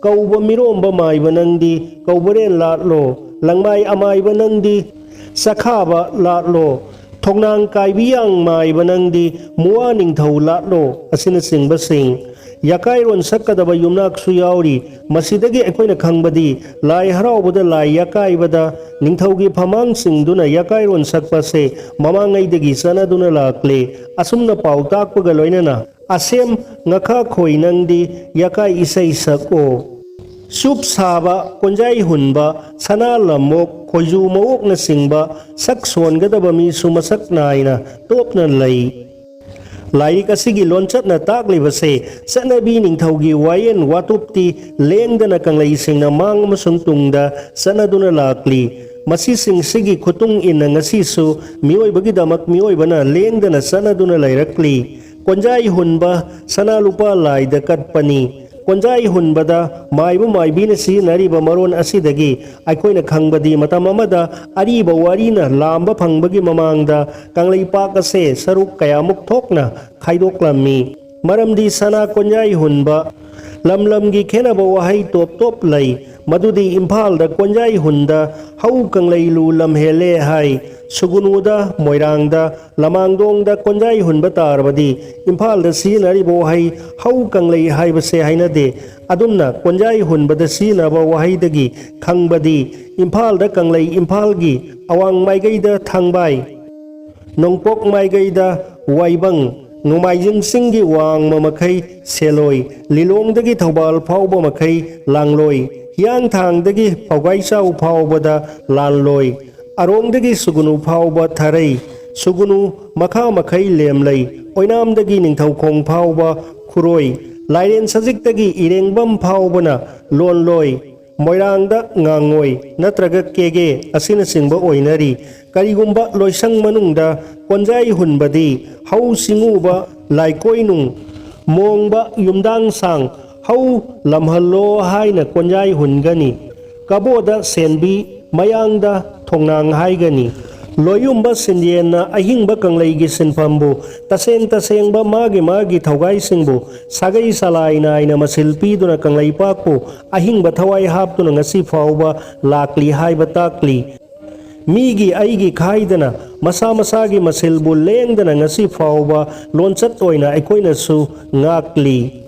ꯀꯧꯕ ꯃꯤꯔꯣꯝꯕ ꯃꯥꯏꯕ ꯅꯪꯗꯤ ꯀꯧꯕꯔꯦꯜ ꯂꯥꯠꯂꯣ꯫ ꯂꯪꯃꯥꯏ ꯑꯃꯥꯏꯕ ꯅꯪꯗꯤ ꯆꯈꯥꯕ ꯂꯥꯠꯂꯣ꯫ ꯊꯣꯡꯅꯥꯡ ꯀꯥꯏꯕꯤꯌꯥꯡ ꯃꯥꯏꯕ ꯅꯪꯗꯤ ꯃꯨꯋꯥ ꯅꯤꯡꯊꯧ ꯂꯥꯠꯂꯣ꯫ ꯑꯁꯤꯅꯆꯤꯡꯕꯁꯤꯡ꯫ ꯌꯥꯀꯥꯏꯔꯣꯟ ꯁꯛꯀꯗꯕ ꯌꯨꯝꯅꯥꯛꯁꯨ ꯌꯥꯎꯔꯤ꯫ ꯃꯁꯤꯗꯒꯤ ꯑꯩꯈꯣꯏꯅ ꯈꯪꯕꯗꯤ, ꯂꯥꯏ ꯍꯔꯥꯎꯕꯗ ꯂꯥꯏ ꯌꯥꯀꯥꯏꯕꯗ ꯅꯤꯡꯊꯧꯒꯤ ꯐꯃꯥꯡꯁꯤꯡꯗꯨꯅ ꯌꯥꯀꯥꯏꯔꯣꯟ ꯁꯛꯄꯁꯦ ꯃꯃꯥꯡꯉꯩꯗꯒꯤ ꯆꯠꯅꯗꯨꯅ ꯂꯥꯛꯂꯦ꯫ ꯑꯁꯨꯝꯅ ꯄꯥꯎ ꯇꯥꯛꯄꯒ ꯂꯣꯏꯅꯅ ꯑꯁꯦꯝ ꯉꯈꯥ ꯈꯣꯏ ꯅꯪꯗꯤ ꯌꯥꯀꯥꯏ ꯏꯁꯩ ꯁꯛꯑꯣ꯫ ꯆꯨꯞ ꯁꯥꯕ, ꯀꯣꯟꯖꯥꯏ ꯍꯨꯟꯕ, ꯁꯅꯥ ꯂꯝꯃꯣꯛ, ꯈꯣꯏꯖꯨ ꯃꯋꯣꯛꯅꯆꯤꯡꯕ ꯁꯛ ꯁꯣꯟꯒꯗꯕ ꯃꯤꯁꯨ ꯃꯁꯛ ꯅꯥꯏꯅ ꯇꯣꯞꯅ ꯂꯩ꯫ ꯂꯥꯏꯔꯤꯛ ꯑꯁꯤꯒꯤ ꯂꯣꯟꯆꯠꯅ ꯇꯥꯛꯂꯤꯕꯁꯦ ꯆꯠꯅꯕꯤ ꯅꯤꯡꯊꯧꯒꯤ ꯋꯥꯌꯦꯟ ꯋꯥꯇꯣꯞꯇꯤ ꯂꯦꯡꯗꯅ ꯀꯪꯂꯩꯁꯤꯡꯅ ꯃꯥꯡ ꯑꯃꯁꯨꯡ ꯇꯨꯡꯗ ꯆꯠꯅꯗꯨꯅ ꯂꯥꯛꯂꯤ꯫ ꯃꯁꯤꯁꯤꯡꯁꯤꯒꯤ ꯈꯨꯇꯨꯡ ꯏꯟꯅ ꯉꯁꯤꯁꯨ ꯃꯤꯑꯣꯏꯕꯒꯤꯗꯃꯛ ꯃꯤꯑꯣꯏꯕꯅ ꯂꯦꯡꯗꯅ ꯆꯠꯅꯗꯨꯅ ꯂꯩꯔꯛꯂꯤ꯫ ꯀꯣꯟꯖꯥꯏ ꯍꯨꯟꯕ ꯁꯅꯥ ꯂꯨꯄꯥ ꯂꯥꯏꯗ ꯀꯠꯄꯅꯤ꯫ ꯀꯣꯟꯖꯥꯏ ꯍꯨꯟꯕꯗ ꯃꯥꯏꯕ ꯃꯥꯏꯕꯤꯅ ꯁꯤꯖꯤꯟꯅꯔꯤꯕ ꯃꯔꯣꯟ ꯑꯁꯤꯗꯒꯤ ꯑꯩꯈꯣꯏꯅ ꯈꯪꯕꯗꯤ, ꯃꯇꯝ ꯑꯃꯗ ꯑꯔꯤꯕ ꯋꯥꯔꯤꯅ ꯂꯥꯝꯕ ꯐꯪꯕꯒꯤ ꯃꯃꯥꯡꯗ ꯀꯪꯂꯩꯄꯥꯛ ꯑꯁꯦ ꯁꯔꯨꯛ ꯀꯌꯥꯃꯨꯛ ꯊꯣꯛꯅ ꯈꯥꯏꯗꯣꯛꯂꯝꯃꯤ꯫ ꯃꯔꯝꯗꯤ ꯁꯅꯥ ꯀꯣꯟꯌꯥꯏ ꯍꯨꯟꯕ ꯂꯝ ꯂꯝꯒꯤ ꯈꯦꯠꯅꯕ ꯋꯥꯍꯩ ꯇꯣꯞ ꯇꯣꯞ ꯂꯩ꯫ ꯃꯗꯨꯗꯤ ꯏꯝꯐꯥꯜꯗ ꯀꯣꯟꯖꯥꯏ ꯍꯨꯟꯗ ꯍꯧ ꯀꯪꯂꯩ ꯂꯨ ꯂꯝꯍꯦꯜꯂꯦ ꯍꯥꯏ꯫ ꯁꯨꯒꯨꯅꯨꯗ, ꯃꯣꯏꯔꯥꯡꯗ, ꯂꯃꯥꯡꯗꯣꯡꯗ ꯀꯣꯟꯖꯥꯏ ꯍꯨꯟꯕ ꯇꯥꯔꯕꯗꯤ ꯏꯝꯐꯥꯜꯗ ꯁꯤꯖꯤꯟꯅꯔꯤꯕ ꯋꯥꯍꯩ ꯍꯧ ꯀꯪꯂꯩ ꯍꯥꯏꯕꯁꯦ ꯍꯥꯏꯅꯗꯦ꯫ ꯑꯗꯨꯝꯅ ꯀꯣꯟꯖꯥꯏ ꯍꯨꯟꯕꯗ ꯁꯤꯖꯤꯟꯅꯕ ꯋꯥꯍꯩꯗꯒꯤ ꯈꯪꯕꯗꯤ ꯏꯝꯐꯥꯜꯗ ꯀꯪꯂꯩ, ꯏꯝꯐꯥꯜꯒꯤ ꯑꯋꯥꯡ ꯃꯥꯏꯀꯩꯗ ꯊꯥꯡꯕꯥꯏ, ꯅꯣꯡꯄꯣꯛ ꯃꯥꯏꯀꯩꯗ ꯋꯥꯏꯕꯪ, ꯅꯣꯡꯃꯥꯏꯖꯤꯡ ꯆꯤꯡꯒꯤ ꯋꯥꯡꯃ ꯃꯈꯩ ꯁꯦꯜꯂꯣꯏ, ꯂꯤꯂꯣꯡꯗꯒꯤ ꯊꯧꯕꯥꯜ ꯐꯥꯎꯕ ꯃꯈꯩ ꯂꯥꯡꯂꯣꯏ, ꯍꯤꯌꯥꯡꯊꯥꯡꯗꯒꯤ ꯄꯧꯒꯥꯏꯆꯥꯎ ꯐꯥꯎꯕꯗ ꯂꯥꯟꯂꯣꯏ, ꯑꯔꯣꯡꯗꯒꯤ ꯁꯨꯒꯨꯅꯨ ꯐꯥꯎꯕ ꯊꯔꯩ, ꯁꯨꯒꯨꯅꯨ ꯃꯈꯥ ꯃꯈꯩ ꯂꯦꯝꯂꯩ, ꯑꯣꯏꯅꯥꯝꯗꯒꯤ ꯅꯤꯡꯊꯧꯈꯣꯡ ꯐꯥꯎꯕ ꯈꯨꯔꯣꯏ, ꯂꯥꯏꯔꯦꯟ ꯁꯖꯤꯛꯇꯒꯤ ꯏꯔꯦꯡꯕꯝ ꯐꯥꯎꯕꯅ ꯂꯣꯟꯂꯣꯏ, ꯃꯣꯏꯔꯥꯡꯗ ꯉꯥꯡꯉꯣꯏ ꯅꯠꯇ꯭ꯔꯒ ꯀꯦꯒꯦ ꯑꯁꯤꯅꯆꯤꯡꯕ ꯑꯣꯏꯅꯔꯤ꯫ ꯀꯔꯤꯒꯨꯝꯕ ꯂꯣꯏꯁꯪ ꯃꯅꯨꯡꯗ ꯀꯣꯟꯖꯥꯏ ꯍꯨꯟꯕꯗꯤ ꯍꯧ ꯁꯤꯡꯎꯕ, ꯂꯥꯏꯀꯣꯏꯅꯨꯡ ꯃꯣꯡꯕ, ꯌꯨꯝꯗꯥꯡ ꯁꯥꯡ ꯍꯧ ꯂꯝꯍꯜꯂꯣ ꯍꯥꯏꯅ ꯀꯣꯟꯖꯥꯏ ꯍꯨꯟꯒꯅꯤ꯫ ꯀꯕꯣꯗ ꯁꯦꯟꯕꯤ, ꯃꯌꯥꯡꯗ ꯊꯣꯡꯅꯥꯡ ꯍꯥꯏꯒꯅꯤ꯫ ꯂꯣꯏꯌꯨꯝꯕ ꯁꯤꯟꯌꯦꯟꯅ ꯑꯍꯤꯡꯕ ꯀꯪꯂꯩꯒꯤ ꯁꯤꯟꯐꯝꯕꯨ ꯇꯁꯦꯡ ꯇꯁꯦꯡꯕ ꯃꯥꯒꯤ ꯃꯥꯒꯤ ꯊꯧꯒꯥꯏꯁꯤꯡꯕꯨ ꯁꯥꯒꯩ ꯁꯂꯥꯏ ꯅꯥꯏꯅ ꯃꯁꯤꯜ ꯄꯤꯗꯨꯅ ꯀꯪꯂꯩꯄꯥꯛꯄꯨ ꯑꯍꯤꯡꯕ ꯊꯋꯥꯏ ꯍꯥꯞꯇꯨꯅ ꯉꯁꯤ ꯐꯥꯎꯕ ꯂꯥꯛꯂꯤ ꯍꯥꯏꯕ ꯇꯥꯛꯂꯤ꯫ ꯃꯤꯒꯤ ꯑꯩꯒꯤ ꯈꯥꯏꯗꯅ ꯃꯁꯥ ꯃꯁꯥꯒꯤ ꯃꯁꯤꯜꯕꯨ ꯂꯦꯡꯗꯅ ꯉꯁꯤ ꯐꯥꯎꯕ ꯂꯣꯟꯆꯠ ꯑꯣꯏꯅ ꯑꯩꯈꯣꯏꯅꯁꯨ ꯉꯥꯛꯂꯤ꯫